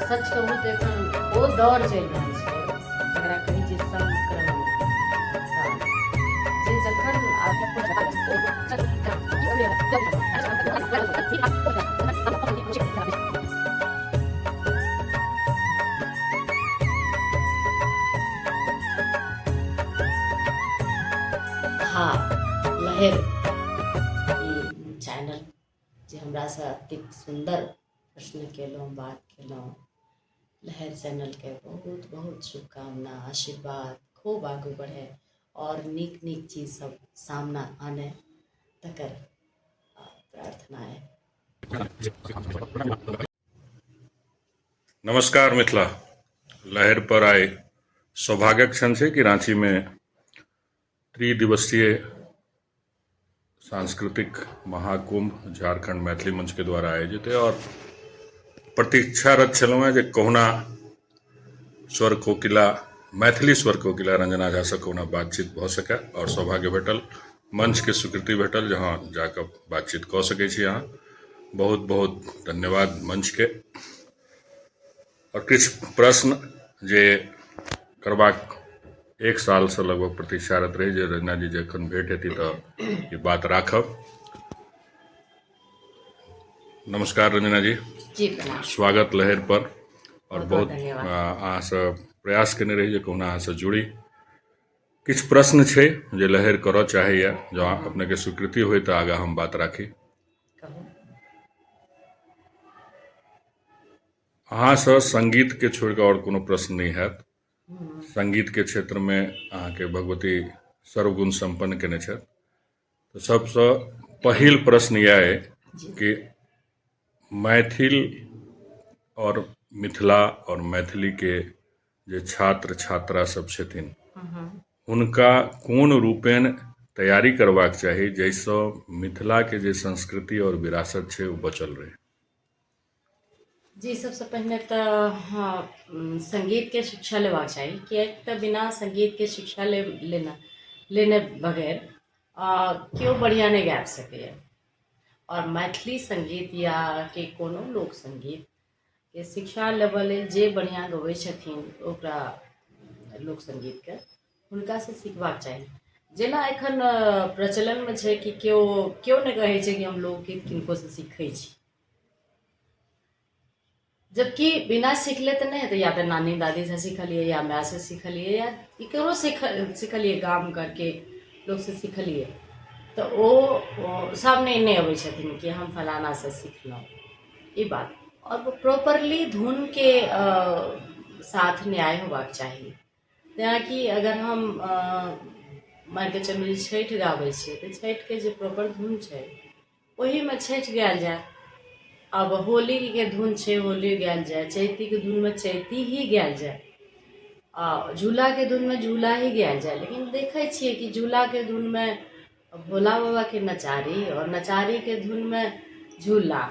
सच कहू तऽ एखन ओ दौर चलि रहल छै जकरा कहै छै संक्रमण काल, जे जखन हँ लहरि ई चैनल जे हमरासँ एतेक सुन्दर प्रश्न केलहुँ, बात केलहुँ। लहरि चैनलके बहुत बहुत शुभकामना, आशीर्वाद, खूब आगू बढ़य आओर नीक नीक चीज सब सामना आनय, तकर प्रार्थना अइ। नमस्कार मिथिला लहरि पर आइ सौभाग्यक क्षण छै कि राँचीमे त्रिदिवसीय सांस्कृतिक महाकुंभ झारखंड मैथिली मंच के द्वारा आयोजित है और प्रतीक्षारत छलहुँ हेँ जे कहुना स्वर कोकिला मैथिली स्वर कोकिला रंजना झासँ कहुना बातचीत भऽ सकय आओर सौभाग्य भेटल मंचके स्वीकृति भेटल जे हँ जाकऽ बातचीत कऽ सकै छी अहाँ। बहुत बहुत धन्यवाद मंचके आओर किछु प्रश्न जे करबाक एक सालसँ लगभग प्रतीक्षारत रही जे रंजना जी जखन भेंट हेती तऽ ई बात राखब। नमस्कार रंजना जी। जी प्रणाम। स्वागत लहरि पर आओर बहुत बहुत धन्यवाद। अहाँसँ प्रयास केने रही जे कहुना अहाँसँ जुड़ी। किछु प्रश्न छै जे लहरि करऽ चाहैए, जँ अपनेके स्वीकृति होय तऽ आगाँ हम बात राखी। कहू। अहाँसँ सङ्गीतके छोड़ि कऽ आओर कोनो प्रश्न नहि हैत। सङ्गीतके क्षेत्रमे अहाँके भगवती सर्वगुण सम्पन्न केने छथि। तऽ सबसँ पहिल प्रश्न इएह अइ कि मैथिल आओर मिथिला आओर मैथिलीके जे छात्र छात्रा सब छथिन हुनका कोन रूपेण तैयारी करबाक चाही जाहिसँ मिथिलाके जे संस्कृति आओर विरासत छै ओ बचल रहै? जी, सबसँ पहिने तऽ हँ सङ्गीतके शिक्षा लेबाक चाही, किएक तऽ बिना सङ्गीतके शिक्षा ले लेना लेने बगैर केओ बढ़िआँ नहि गाबि सकैए। आओर मैथिली सङ्गीत या कि कोनो लोक सङ्गीतके शिक्षा लेबऽ लेल जे बढ़िआँ गबै छथिन ओकरा लोक सङ्गीतके हुनकासँ सिखबाक चाही। जेना एखन प्रचलनमे छै कि केओ केओ नहि कहै छै कि हम लोकगीत किनकोसँ सीखै छी, जबकि बिना सिखले तऽ नहि हेतै। या तऽ नानी दादीसँ सिखलियै या मायसँ सिखलियै या केकरो सिखलियै, गाम घरके लोकसँ सिखलियै, तऽ ओ सामने नहि अबै छथिन कि हम फलानासँ सिखलहुँ ई बात। आओर प्रॉपरली धुनके साथ न्याय होबाक चाही। जेनाकि अगर हम मानिके चलू जे छठि गाबै छियै तऽ छठिके जे प्रॉपर धुन छै ओहीमे छठि गायल जाय। आब होलीके धुन छै, होली गायल जाय, चैतीके धुनमे चैती ही गायल जाय, आ झूलाके धुनमे झूला ही गायल जाय। लेकिन देखै छियै कि झूलाके धुनमे भोला बाबाके नचारी आओर नचारीके धुनमे झूला,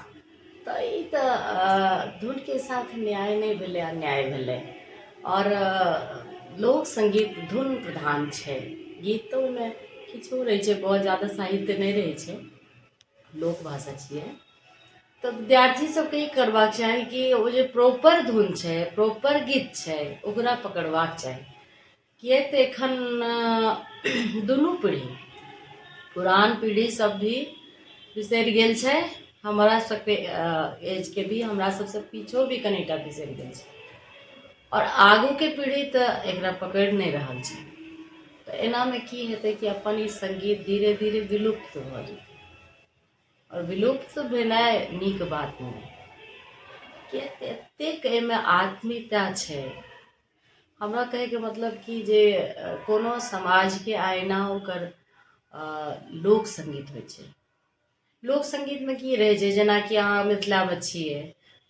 तऽ ई तऽ धुनके साथ न्याय नहि भेलै, अन्याय भेलै। आओर लोक सङ्गीत धुन प्रधान छै, गीत तऽ ओहिमे किछो रहै छै, बहुत ज्यादा साहित्य नहि रहै छै, लोक भाषा छियै। तऽ विद्यार्थी सबके ई करबाक चाही कि ओ जे प्रॉपर धुन छै, प्रॉपर गीत छै, ओकरा पकड़बाक चाही। किएक तऽ एखन दुनू पीढ़ी, पुरान पीढ़ी सब भी बिसरि गेल छै, हमरा सबके एजके भी, हमरा सबसँ पीछो भी कनिटा बिसरि गेल छै, आओर आगूके पीढ़ी तऽ एकरा पकड़ि नहि रहल छै। तऽ एनामे की हेतै कि अपन ई सङ्गीत धीरे धीरे विलुप्त भऽ जेतै, आओर विलुप्त भेनाइ नीक बात नहि, किएक तऽ एतेक एहिमे आत्मीयता छै। हमरा कहैके मतलब कि जे कोनो समाजके आईना ओकर लोक सङ्गीत होइ छै। लोक सङ्गीतमे की रहै छै, जेनाकि अहाँ मिथिलामे छियै,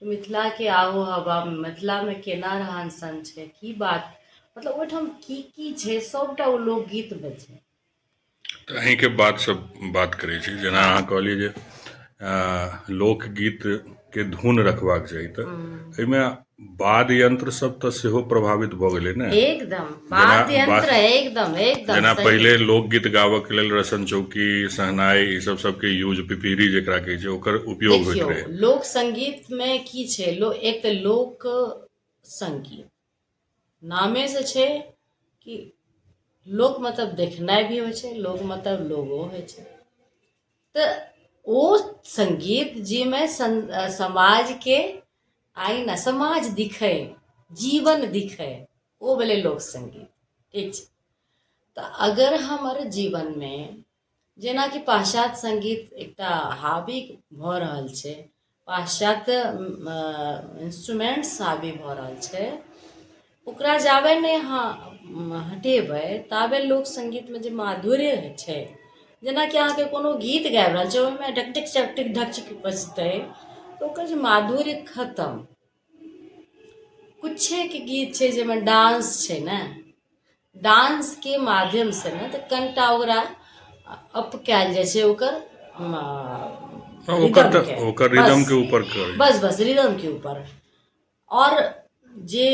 मिथिलाके आबो हवा, मिथिलामे केना रहन सहन छै, की बात, मतलब ओहिठाम की की छै, सभटा ओ लोकगीतमे छै। तऽ अहीँके बातसँ बात करै छी, जेना अहाँ कहलियै जे लोकगीतके के धुन रखबाक चाही। तऽ एहिमे वाद्य यंत्र सब तऽ सेहो प्रभावित भऽ गेलै ने? एकदम, वाद्य यंत्र एकदम एकदम। जेना पहिले लोकगीत गाबऽ के लेल रसन चौकी, शहनाई, ई सब सबके यूज, पिपीरी जेकरा कहै छै, ओकर उपयोग होइत देखियौ, रहै। लोक संगीत मे की छै, एक तऽ लोक संगीत नामे से छै कि लोक मतलब देखनाइ भी होइ छै, लोक मतलब लोगो होइ छै। तऽ ओ संगीत जाहिमे समाजके आईना, समाज दिखै, जीवन दिखै, ओ भेलै लोक संगीत। ठीक छै? तऽ अगर हमर जीवनमे जेनाकि पाश्चात्य संगीत एकटा हावी भऽ रहल छै, पाश्चात्य इंस्ट्रूमेंट्स हावी भऽ रहल छै, ओकरा जाबे नहि अहाँ हटेबै ताबे लोक संगीतमे जे माधुर्य छै, जेनाकि अहाँके कोनो गीत गाबि रहल छै, ओहिमे ढक ढक ढक ढक बजतै तऽ ओकर जे माधुर्य खतम। किछेके गीत छै जाहिमे डांस छै ने, डांसके माध्यमसँ ने तऽ कनिटा ओकरा अप कयल जाइ छै ओकर ओकर तऽ ओकर रिदम के ऊपर करै बस बस रिदम के ऊपर। आओर जे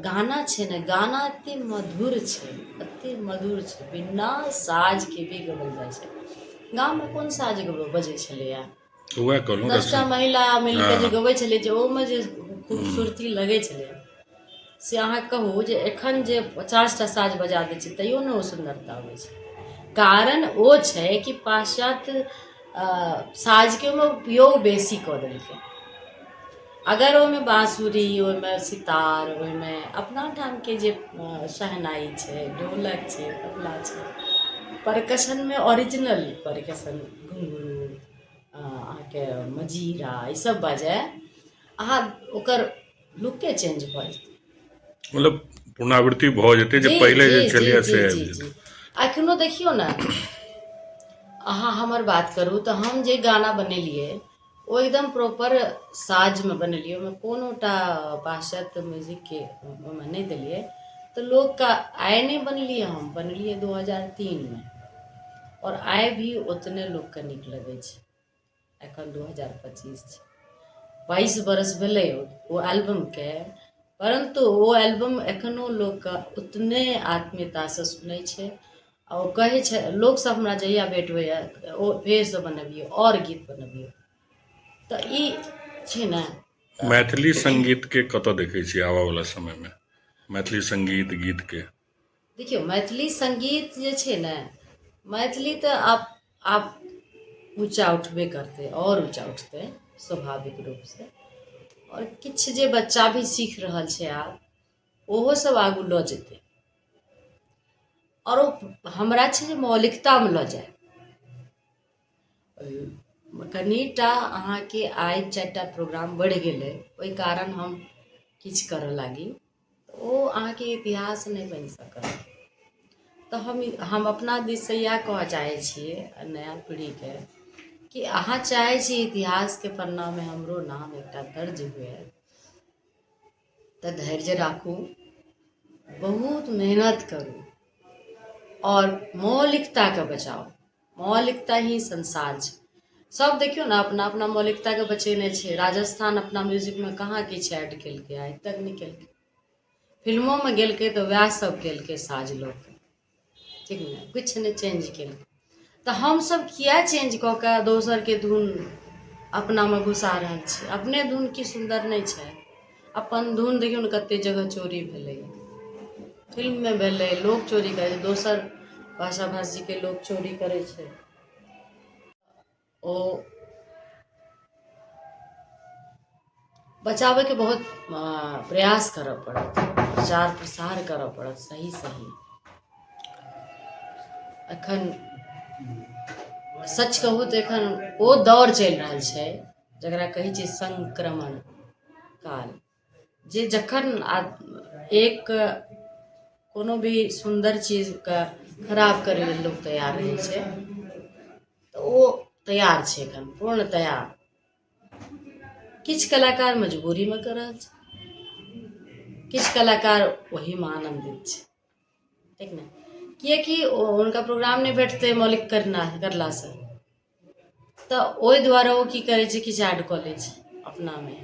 गाना छै ने, गाना एते मधुर छै, एते मधुर छै, बिना साजके भी गबल जाइ छै। गाममे कोन साज बजै छलैया? वएह कहलहुँ। 10टा महिला मिलके जे गबै छलै, जे ओहिमे जे खूबसूरती लगै छलै, से अहाँ कहू जे एखन जे 50टा साज बजा दै छै तैयो नहि ओ सुन्दरता अबै छै। कारण ओ छै कि पाश्चात्य साजके ओहिमे उपयोग बेसी कऽ देलकै। अगर ओहिमे बाँसुरी, ओहिमे सितार, ओहिमे अपना ठामके जे शहनाई छै, ढोलक छै, तबला छै, परकशनमे ओरिजिनल परकशन, घुंघरू, अहाँके मजीरा, ईसब बाजै, अहाँ ओकर लुके चेंज भऽ जेतै। मतलब पुनरावृत्ति भऽ जेतै जे पहिले जे छलैए से आबि जेतै। एखनो देखियौ ने, अहाँ हमर बात करू तऽ हम जे गाना बनेलियै ओ एकदम प्रॉपर साजमे बनेलियै, ओहिमे कोनोटा पाश्चात्य म्यूजिकके ओहिमे नहि देलियै। तऽ लोकके आइ नहि बनेलियै, हम बनेलियै 2003मे, आओर आइ भी ओतने लोकके नीक लगै छै। एखन 2025 छै, 22 बरस भेलै ओ एल्बमके, परन्तु ओ एल्बम एखनो लोकके उतने आत्मीयतासँ सुनै छै। आ ओ कहै छै लोकसभ, हमरा जहिया भेट होइए, ओ फेरसँ बनबियौ, आओर गीत बनबियौ। तऽ ई छै ने। मैथिली संगीतके कतऽ देखै छियै आबऽ वला समयमे, मैथिली संगीत गीतके? देखियौ, मैथिली संगीत जे छै ने, मैथिली तऽ आब आब ऊँचा उठबे करतै, आओर ऊँचा उठतै स्वाभाविक रूपसँ। आओर किछु जे बच्चा भी सीख रहल छै आब, ओहो सब आगू लऽ जेतै। आओर ओ हमरा छै जे मौलिकतामे लऽ जाय। कनिटा अहाँके आइ 4टा प्रोग्राम बढ़ि गेलै, ओहि कारण हम किछु करऽ लागी, ओ अहाँके इतिहास नहि बनि सकत। तऽ हम अपना दिससँ इएह कहऽ चाहै छियै नया पीढ़ीके कि अहाँ चाहै छी इतिहासके पन्नामे हमरो नाम एकटा दर्ज हुए, तऽ धैर्य राखू, बहुत मेहनत करू आओर मौलिकताके बचाउ। मौलिकता ही संसार छै। सब देखियौ ने, अपना अपना मौलिकताके बचेने छै। राजस्थान अपना म्यूजिकमे कहाँ किछु ऐड केलकै? आइ तक नहि केलकै। फिल्मोमे गेलकै तऽ वएह सब केलकै साज लोक, ठीक ने? किछु नहि चेंज केलकै। तऽ हमसब किया चेंज कऽ कऽ दोसरके धुन अपनामे घुसा रहल छी? अपने धुन की सुन्दर नहि छै? अपन धुन देखियौ ने, कते जगह चोरी भेलै, फिल्ममे भेलै, लोक चोरी करै छै, दोसर भाषा भाषीके लोक चोरी करै छै। ओ बचाबैके बहुत प्रयास करऽ पड़त, प्रचार प्रसार करऽ पड़त सही सही। एखन सच कहू तऽ एखन ओ दौर चलि रहल छै जकरा कहै छै संक्रमण काल, जे जखन एक कोनो भी सुन्दर चीजके खराब करै लेल लोक तैयार रहै छै, तऽ ओ तैयार छै एखन, पूर्ण तैयार। किछु कलाकार मजबूरीमे कऽ रहल छै, किछु कलाकार ओहीमे आनन्दित छै, ठीक ने? किएकि हुनका प्रोग्राम नहि भेटतै मौलिक करलासँ, तऽ ओहि दुआरे ओ की करै छै, किछु ऐड कऽ लै छै। अपनामे।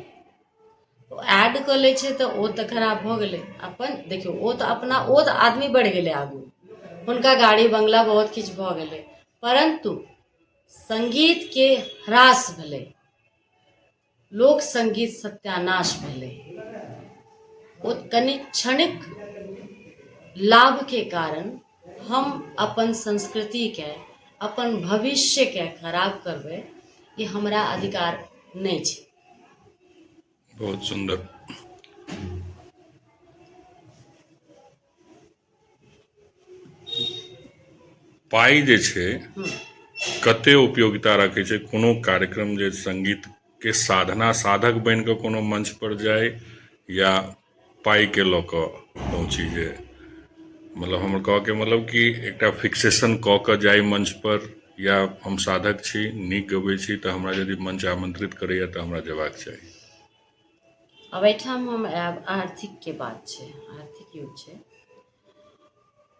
ओ एड कऽ लै छै तऽ ओ तऽ खराब भऽ गेलै। अपन देखियौ, ओ तऽ अपना ओ तऽ आदमी बढ़ि गेलै आगू, हुनका गाड़ी बंगला बहुत किछु भऽ गेलै, परन्तु सङ्गीतके ह्रास भेलै, लोक सङ्गीत सत्यानाश भेलै। ओ कनि क्षणिक लाभके कारण हम अपन संस्कृतिके, अपन भविष्यके खराब करबै, ई हमरा अधिकार नहि छै। बहुत सुन्दर। पाइ जे छै कते उपयोगिता रखै छै कोनो कार्यक्रम जे सङ्गीतके साधना साधक बनि कऽ कोनो मंच पर जाय या पाइके लऽ कऽ पहुँची, जे मतलब हमर कहऽके मतलब कि एकटा फिक्सेशन कऽ कऽ जाइ मंच पर, या हम साधक छी, नीक गबै छी, तऽ हमरा यदि मंच आमंत्रित करैया तऽ हमरा जेबाक चाही। आब एहिठाम हम आयब, आर्थिकके बात छै, आर्थिक युग छै।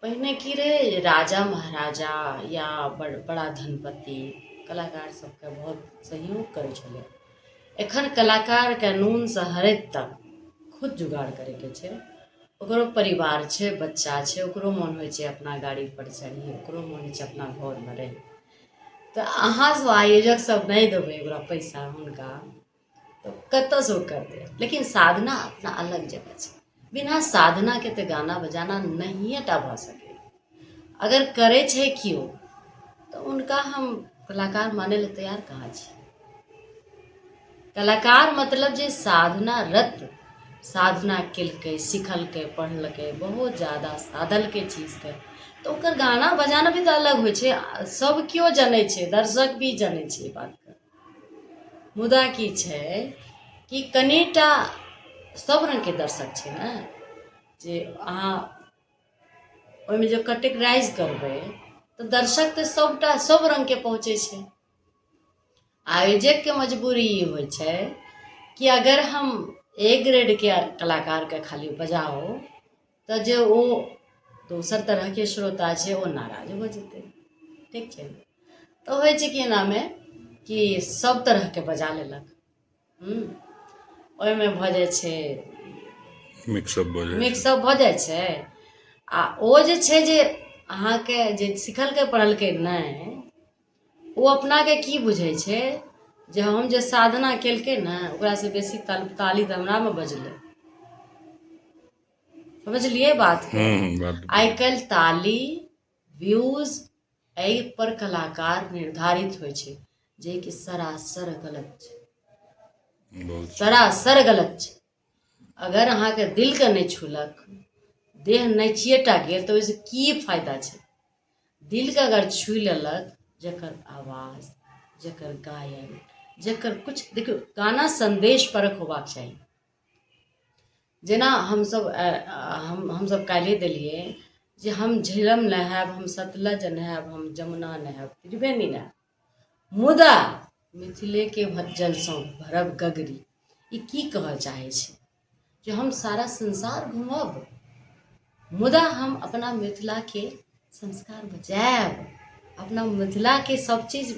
पहिने की रहै, राजा महाराजा या बड़ा धनपति कलाकार सबके बहुत सहयोग करै छलै। एखन कलाकारके नूनसँ हरैत तक खुद जुगाड़ करैके छै। ओकरो परिवार छै, बच्चा छै, ओकरो मोन होइ छै अपना गाड़ी पर चढ़ी, ओकरो मोन होइ छै अपना घरमे रही। तऽ अहाँ सब आयोजक सब नहि देबै ओकरा पैसा हुनका, तऽ कतऽसँ ओ करतै? लेकिन साधना अपना अलग जगह छै। बिना साधनाके तऽ गाना बजाना नहिए टा भऽ सकैए। अगर करै छै केओ तऽ हुनका हम कलाकार मानै लए तैयार कहाँ छी। कलाकार मतलब जे साधनारत, साधना केलकै, सिखलकै, पढ़लकै, बहुत ज्यादा साधलकै चीजके, तऽ ओकर गाना बजाना भी तऽ अलग होइ छै। सब केओ जनै छै, दर्शक भी जनै छै ई बातके। मुदा की छै कि कनिटा सब रङ्गके दर्शक छै ने, जे अहाँ ओहिमे जे कैटेगराइज करबै तऽ दर्शक तऽ सबटा सब रङ्गके पहुँचै छै। आयोजकके मजबूरी ई होइ छै कि अगर हम ए ग्रेडके कलाकारके खाली बजाउ तऽ जे ओ दोसर तरहके श्रोता छै ओ नाराज भऽ जेतै। ठीक छै, तऽ होइ छै कि एनामे कि सब तरहके बजा लेलक, ओहिमे भऽ जाइ छै मिक्सअप भऽ जाइ छै, मिक्सअप भऽ जाइ छै। आ ओ जे छै जे अहाँके जे सिखलकै पढ़लकै नहि, ओ अपनाके की बुझै छै जे हम जे साधना केलकै ने ओकरासँ बेसी ताली तऽ हमरामे बजलै। समझलियै बात? आइ काल्हि ताली व्यूज एहि पर कलाकार निर्धारित होइ छै, जेकि सरासर गलत छै, सरासर गलत छै। अगर अहाँके दिलके नहि छूलक, देह नचिए टा गेल, तऽ ओहिसँ की फायदा छै? दिलके अगर छू लेलक, जकर आवाज, जकर गायन, जकर कुछ, देखियौ गाना सन्देश परक होबाक चाही। जेना हमसब हमसब काल्हिए देलियै जे हम झेलम नहायब, हम सतलज नहायब, हम जमुना नहायब, त्रिवेणी नहायब, मुदा मिथिलेके जलसँ भरब गगरी। ई की कहऽ चाहै छै? जे हम सारा संसार घूमब मुदा हम अपना मिथिलाके संस्कार बचायब, अपना मिथिलाके सब चीज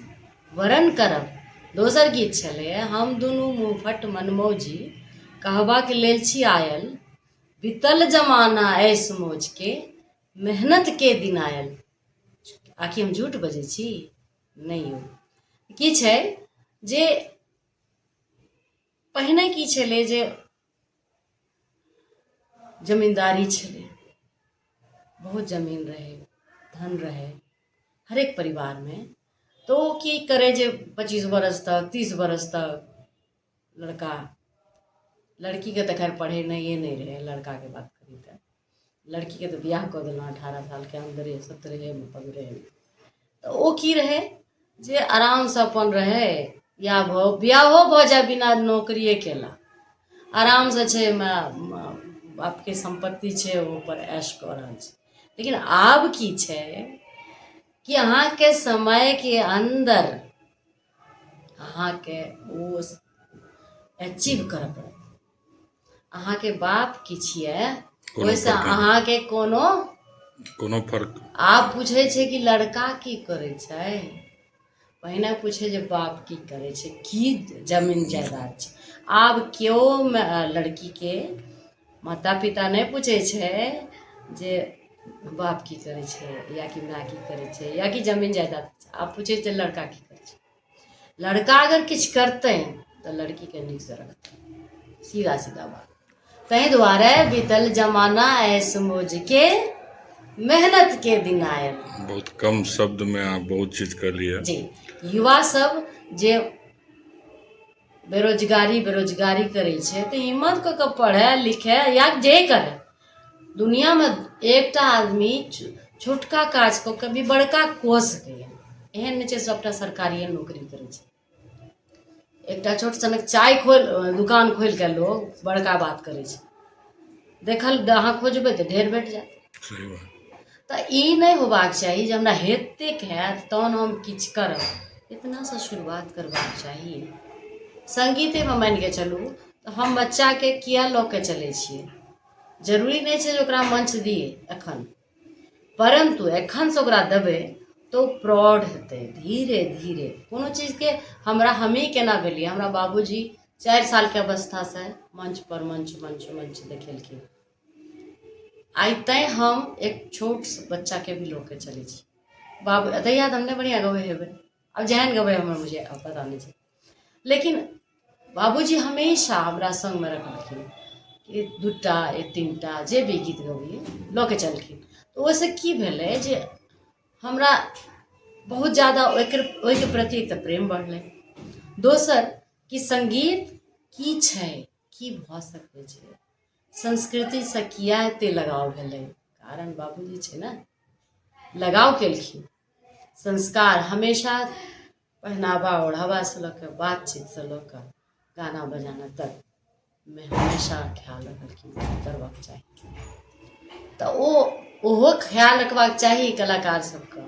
वरण करब। दोसर गीत छलै, हम दुनू मुँहफट मनमौजी कहबाक लेल छी आयल, बीतल जमाना ऐश मौजके मेहनतके दिन आयल। आखिर हम झूठ बजै छी? नहि यौ। की छै जे पहिने की छलै जे जमीन्दारी छलै, बहुत जमीन रहै, धन रहै हरेक परिवारमे, तऽ ओ की करै जे 25 बरस तक, 30 बरस तक लड़का लड़कीके तऽ खैर पढ़ेनाइए नहि रहै, लड़काके बात करी तऽ लड़कीके तऽ बियाह कऽ देलहुँ 18 सालके अन्दरे, 17मे, 15मे। तऽ ओ की रहै जे आरामसँ अपन रहै, बियाह भऽ बियाहो भऽ जाय बिना नौकरिए केला, आरामसँ छै, बापके सम्पत्ति छै, ओ पर ऐश कऽ रहल छै। लेकिन आब की छै कि अहाँके समयके अन्दर अहाँके ओ अचीव करऽ पड़त। अहाँके बाप की छियै ओहिसँ अहाँके कोनो कोनो फर्क। आब पूछै छै कि लड़का की करै छै, पहिने पूछे जे बाप की करै छै, की जमीन जायदाद छै। आब केओ लड़कीके माता पिता नहि पूछै छै जे बाप की करै छै या कि माय की करै छै या कि जमीन जायदाद। आब पूछै छै लड़का की करै छै। लड़का अगर किछु करतै तऽ लड़कीके नीकसँ रखतै, सीधा सीधा बात। ताहि दुआरे बीतल जमाना ऐश मौज के, मेहनत के दिन आयल। बहुत कम शब्द में आप बहुत चीज कर लिया। जी, युवा सब जे बेरोजगारी बेरोजगारी करै छै तऽ हिम्मत कऽ कऽ पढ़ै लिखै या जे करै। दुनियामे एकटा आदमी छोटका काज कऽ कऽ भी बड़का कऽ सकैए। एहन नहि छै सबटा सरकारिए नौकरी करै छै। एकटा छोट सनक चाय खोलि, दुकान खोलि कऽ लोग बड़का बात करै छै। देखल अहाँ खोजबै तऽ ढेर भेट जायत। सही बात। तऽ ई नहि होबाक चाही जे हमरा हेतेक हैत तहन हम किछु करब। इतनासँ शुरुआत करबाक चाही। सङ्गीतेमे मानिके चलू तऽ हम बच्चाके किया लऽ के चलै छियै? जरूरी नहि छै जे ओकरा मंच दियै एखन, परन्तु एखनसँ ओकरा देबै तऽ ओ प्रौढ़ हेतै धीरे धीरे। कोनो चीजके हमरा हमही केना भेलियै, हमरा बाबूजी 4 सालके अवस्थासँ मंच पर मंच मंच मंच देखेलखिन। आइ तैँ हम एक छोट बच्चाके भी लऽ के चलै छी। बाबू तहिया तऽ हम नहि बढ़िआँ गबै हेबै, आब जेहन गबै हमर मुझे आब पता नहि छै, लेकिन बाबूजी हमेशा हमरा सङ्गमे रखलखिन कि 2टा या 3टा जे भी गीत गबियै लऽ के चलखिन। तऽ ओहिसँ की भेलै जे हमरा बहुत ज्यादा ओहिके प्रति एक तऽ प्रेम बढ़लै, दोसर कि सङ्गीत की छै, की भऽ सकै छै, संस्कृतिसँ किया एते लगाव भेलै, कारण बाबूजी छै ने लगाव केलखिन। संस्कार हमेशा पहनावा ओढ़ावासँ लऽ कऽ बातचीतसँ लऽ कऽ गाना बजाना तक मे हमेशा ख्याल रखलखिन करबाक चाही। तऽ ओहो ख्याल रखबाक चाही कलाकार सबके।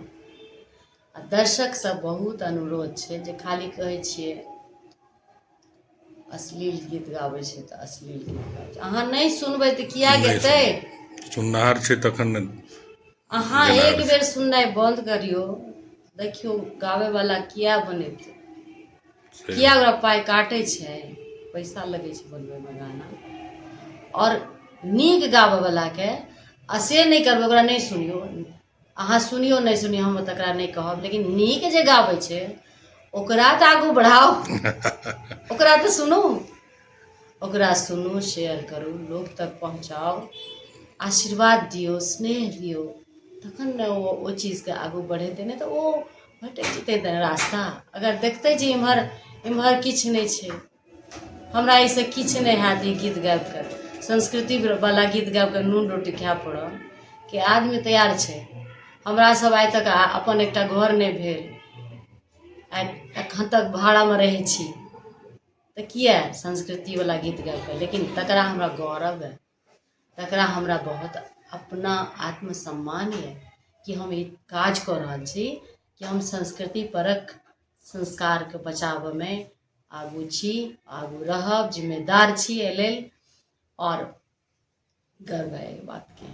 आ दर्शकसँ बहुत अनुरोध छै जे खाली कहै छियै अश्लील गीत गाबै छै तऽ अश्लील गीत गाबै छै, अहाँ नहि सुनबै तऽ किया नहि गेतै? सुननाहार छै तखन ने। अहाँ गेनाहार एक छै। बेर सुननाइ बन्द करियौ, देखियौ गाबैवला किया बनेतै, सही। किया ओकरा पाइ काटै छै, पैसा लगै छै बनबैमे गाना। आओर नीक गाबैवलाके आ से नहि करबै, ओकरा नहि सुनियौ। अहाँ सुनियौ नहि सुनियौ हम तकरा नहि कहब, लेकिन नीक जे गाबै छै ओकरा तऽ आगू बढ़ाउ, ओकरा तऽ सुनू, ओकरा सुनू, शेयर करू, लोक तक पहुँचाउ, आशीर्वाद दियौ, स्नेह दियौ, तखन ने ओ चीजके आगू बढ़ेतै, नहि तऽ ओ भटकि जेतै तऽ रास्ता। अगर देखतै जे इम्हर इम्हर किछु नहि छै, हमरा एहिसँ किछु नहि हैत, ई गीत गाबि कऽ संस्कृति वाला गीत गाबि कऽ नून रोटी खाय पड़ल के आदमी तैयार छै। हमरा सब आइ तक अपन एकटा घर नहि भेल, आइ एखन तक भाड़ामे रहै छी, तऽ किया संस्कृतिवला गीत गाबि कऽ? लेकिन तकरा हमरा गौरव है, तकरा हमरा बहुत अपना आत्मसम्मान यऽ कि हम ई काज कऽ रहल छी, कि हम संस्कृति परक संस्कारके बचाबऽमे आगू छी, आगू रहब, जिम्मेदार छी एहि लेल, आओर गर्व है एहि बातके।